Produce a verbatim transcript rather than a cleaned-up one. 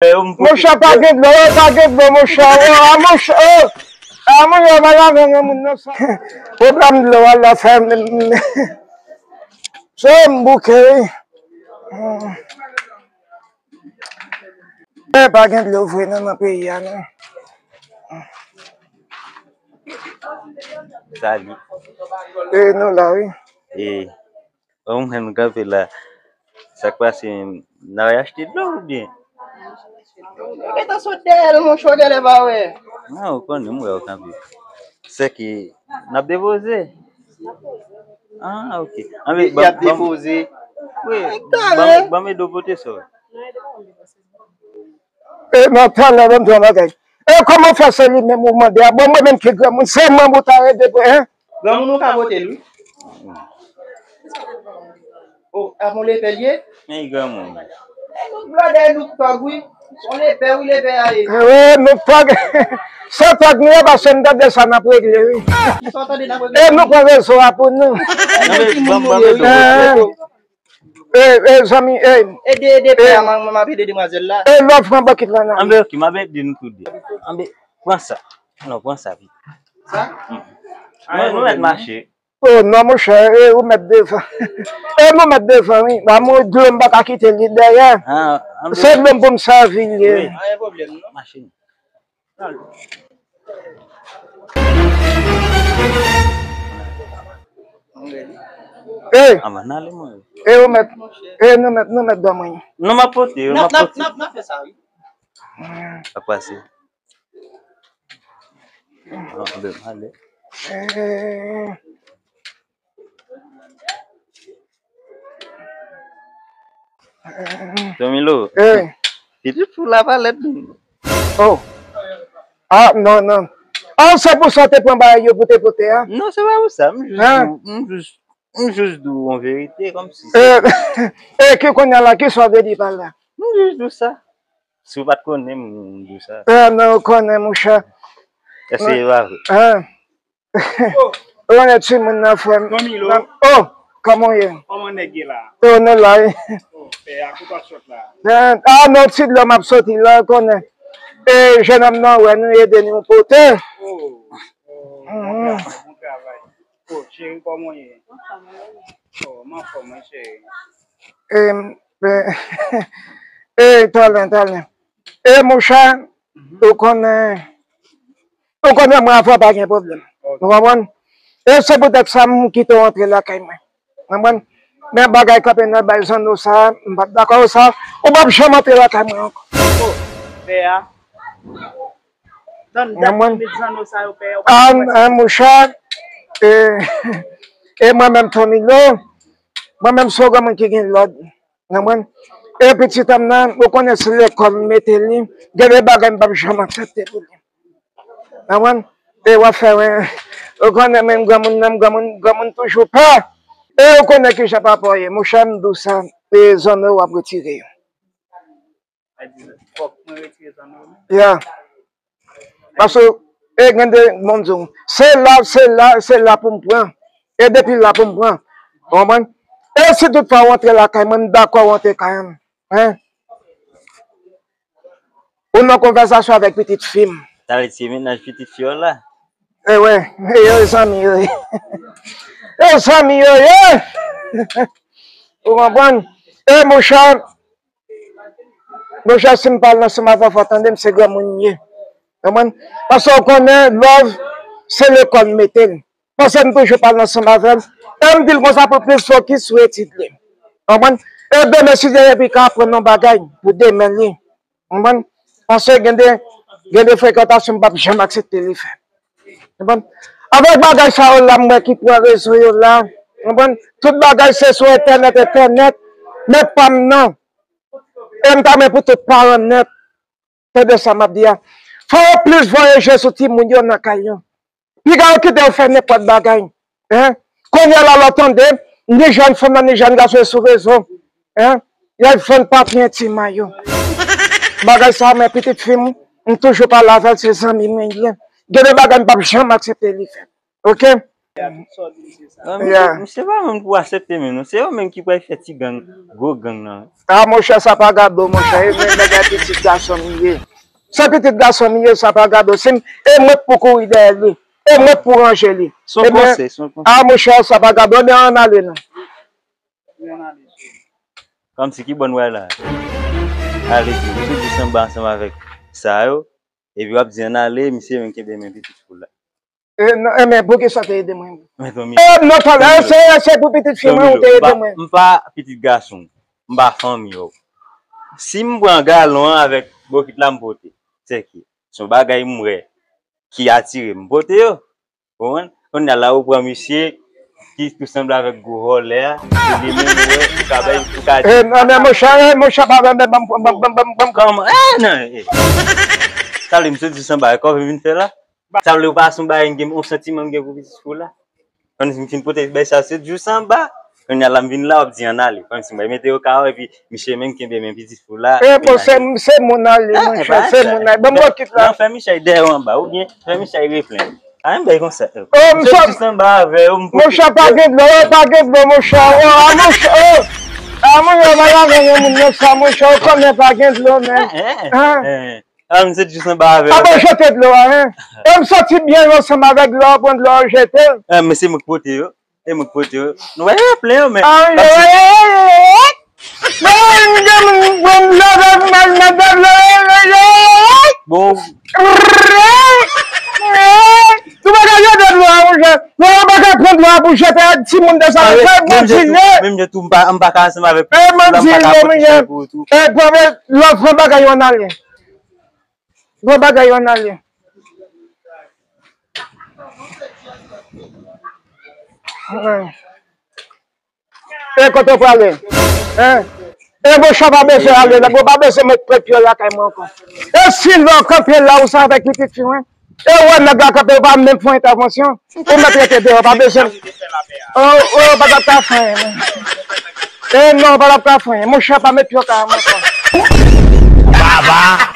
Monchè, pa gen dlo, pa gen dlo, monchè. Oh, a monchè, oh. A monchè, pa laven yon moun nan sa. Pwoblèm dlo a la fè m. Se m bouke, wi. Eh, pa gen dlo vre non nan peyi a non. Salut. Eh, nou la, wi. Eh, ou menm kanpe la. Sa k pase menm? N a achte dlo oubyen? Ou gentan sot dèyè l, monchè, ou genlè pa wè. Non, ou konnen, m wè ou kanpe. Se ki n ap depoze. Ah, ok. Anben, y ap depoze. Wi, ban m ede w pote sa. E nan talè, ban m di yon bagay. E kòman w fè se li menm ou mande a? Bon, mwen menm ki granmoun, se mwen ou ta rete pou, en? Granmoun ou ka pote l, wi. O, a bon lepè l ye? Men granmoun. E nou blòdè, nou tòg, wi. Bon lepè, wi, lepè a ye. Wi, nou tòg. Se tòg nou ye, paske n tande sa n ap regle, wi. Sa w tande n ap regle? E nou pran rezo a pou nou. Nan men ti moun nou ye, wi. Eh, eh, zanmi, eh. Ede, ede pè a, m, m ap ede demwazèl la. Eh, lè w pran bòkit la nan. Anben, ok, m ap ede nou tou de. Anben, pran sa. Non, pran sa, pi. Sa? Mm. Nou, nou mèt mache. Oh, non, monchè, eh, ou mèt devan. Eh, nou mèt devan, wi. Ba mwen dlo, m pa ka kite li dèyè. Ah, anben. Se dlo m pou m sèvi li ye. Wi. Pa gen pwoblèm, non. Mache. Hey! Anba n ale, mwen. Hey, ou mèt, hey, nou mèt, nou mèt dòmi. Non, m ap pote yo, m ap pote. N ap, n ap, n ap fè sa, wi. Sa pase. Anba m ale. Hey. Tomilo. Hey. Pitit pou lavalèt. Oh. Ah, non, non. Ah, se pou sa w te pran bagay yo pou te pote a? Non, se pa pou sa. M jis di w, m jis, m jis di w yon verite, kòmsi se... Eh, eh, ki kounye a la, ki sa w vle di pa la? M jis di w sa. Si w pa t konnen, m di w sa. Eh, non, ou konnen, monchè. Èske se pa vre? Hein? Ou konnen timoun nan, frè m. Tomilo. Oh, kòman w ye? Kòman nèg ye la? Oh, nou la, wi. Oh, pè a, kote w ap sot la? Ben, ah, non, ti dlo m ap soti la, ou konnen. E, jennonm nan, wè, nou ede nou pote. Oh, oh, bon travay, bon travay. Oh, cheri, kòman w ye? Oh, m anfòm, wi, cheri. E, ben, e, talè, talè. E, monchè, ou konnen, Ou konnen mwen avè w pa gen pwoblèm. Ok. Ou konprann? E se poutèt sa m kite w antre lakay mwen. Konprann? Men bagay kanpe nan bay zanno sa, m p ap dakò sa. Ou p ap janm antre lakay mwen ankò. Oh, pè a. Tann dat ou met zanno sa yo, pè a, ou p ap... Ah, ah, monchè, e, e mwen menm Tomilo, mwen menm se yon granmoun ki gen lòd. Konprann? E pitit an m nan, ou konnen se lekòl m mete li, gen de bagay m p ap janm aksepte pou li. Konprann? E w ap fè, wi. Ou konnen menm granmoun nan, granmoun, granmoun toujou pè. E ou konnen kijan papa w ye, monchè, m di w sa, e zanno w ap retire yo. Fòk mwen retire zanno yo menm? Ya. Paske, e gen de, bon, m di w, se la, se la, se la pou m pran. E depi la pou m pran. Ou konprann? E si toutfwa w antre lakay mwen, m dakò w antre kay mwen. Hein? Ou nan konvèsasyon avèk pitit fi m. Sa vle di se mennaj pitit fi w la? E wè, e yo zanmi yo ye. E zanmi yo ye. Ou konprann? E monchè, Monchè, si m pale ansanm avè w, fò w tande m, se granmoun m ye. Konprann? Paske w konnen, love, se lekòl m mete l. Paske m toujou pale ansanm avè l. E m di l konsa pou plis fokis sou etid li. Konprann? E demen, si Dye vle, epi ka aprann yon bagay pou demen li. Konprann? Paske gen de, gen de frekantasyon m p ap janm aksepte li fè. Konprann? Avèk bagay sa yo la, m wè ki pran rezo yo la. Konprann? Tout bagay se sou entènèt, entènèt. Men pa m nan. E m ta renmen pou tout paran nèt tande sa m ap di a. Fò yo plis voye je sou timoun yo nan kay yo. Piga yo kite yo fè nenpòt bagay. Hein? Kounye a la, lè w tande, ni jèn fanm nan, ni jèn gason yo sou rezo. Hein? Y ap vann papi entim a yo. Bagay sa a, men pitit fi m, m toujou pale avè l, se zanmi mwen li ye. Gen de bagay m p ap janm aksepte li fè. Oke? Misye pa menm pou aksepte menm non. Se yo menm ki pral fè ti gang, gwo gang nan. A monchè, sa pa gade w monchè, e menm bagay pitit gason m ye. Se pitit gason m ye, sa pa gade w. Si m, e mwen k pou kouri dèyè li. E mwen k pou ranje li. Son konsèy, son konsèy. A monchè, sa pa gade w, men ann ale non. Kòmsi ki bò n pral la? Ale di, misye di sanba ansanm avèk sa yo, epi w ap di ann ale, misye menm kenbe men pitit fou la. E, non, e, men poukisa w te ede mwen? E, non, talè, se, se pou pitit fi mwen ou te ede mwen. M pa pitit gason, m pa fanmi w. Si m pran galon an avèk bokit la m pote, se ki, se yon bagay m wè ki atire m pote yo. Konprann? Kounye a la ou pran misye ki tou sanble avèk gwo vòlè a, se li menm ou wè, ou ka bay, ou ka di. E, non, men monchè, e, monchè, pa ban m, ban m, ban m, ban m, ban m, ban m. Kòman? E, non, e. Sa vle misye di sanba, kòman vin fè la? Sa vle ou pa sou bay, m gen yon santiman m gen pou pitit fou la. Kòmsi m fin pote bay sa se di sanba. Kounye a la m vin la, w ap di ann ale. Kòmsi m bay mete yo kawo, epi misye menm kenbe men pitit fou la. E bon, se, se moun ale, monchè, se moun ale. Ban m bokit la. Non, fè misye dèyè w anba, oubyen fè misye replen. A, m bay konsa. Oh, m sot. Jis anba avè yo, m pote. Monchè, pa gen dlo, oh, pa gen dlo, monchè. Oh, a monchè, oh. A monchè, pa lavé yon moun nan sa, monchè, ou konnen pa gen dlo, men. Eh, eh, eh. A, m se jis anba avè yo. Apa jete dlo a, hein? E m soti byen lwen ansanm avèk dlo a, pran dlo a, jete l. Eh, men se mwen k pote yo. E mwen k pote yo. Nou wè yo plen yo, men. A, yo, yo, yo, yo, yo. Bon. Nou pa ka jete dlo a, monchè. Nou pa ka pran dlo a pou jete a timoun de sa. Menm jan tou, m pa, m pa ka ansanm avèk. E m ap di yo, monchè. E pwòblèm, lòt fè bagay yo ann ale. Gwo bagay yo ann ale. E kote w prale? Hein? E monchè pa bezwen ale la, ou pa bezwen met pye lakay mwen ankò. E si lè w kanpe la ou sa avèk pitit fi mwen, e ou wè nèg la kanpe ou pa menm fè yon entèvansyon, ou mèt rete deyò, pa bezwen. Oh, oh, pa t ap ka fè anyen non. E non, pa t ap ka fè anyen. Monchè pa met pye lakay mwen ankò. Baba.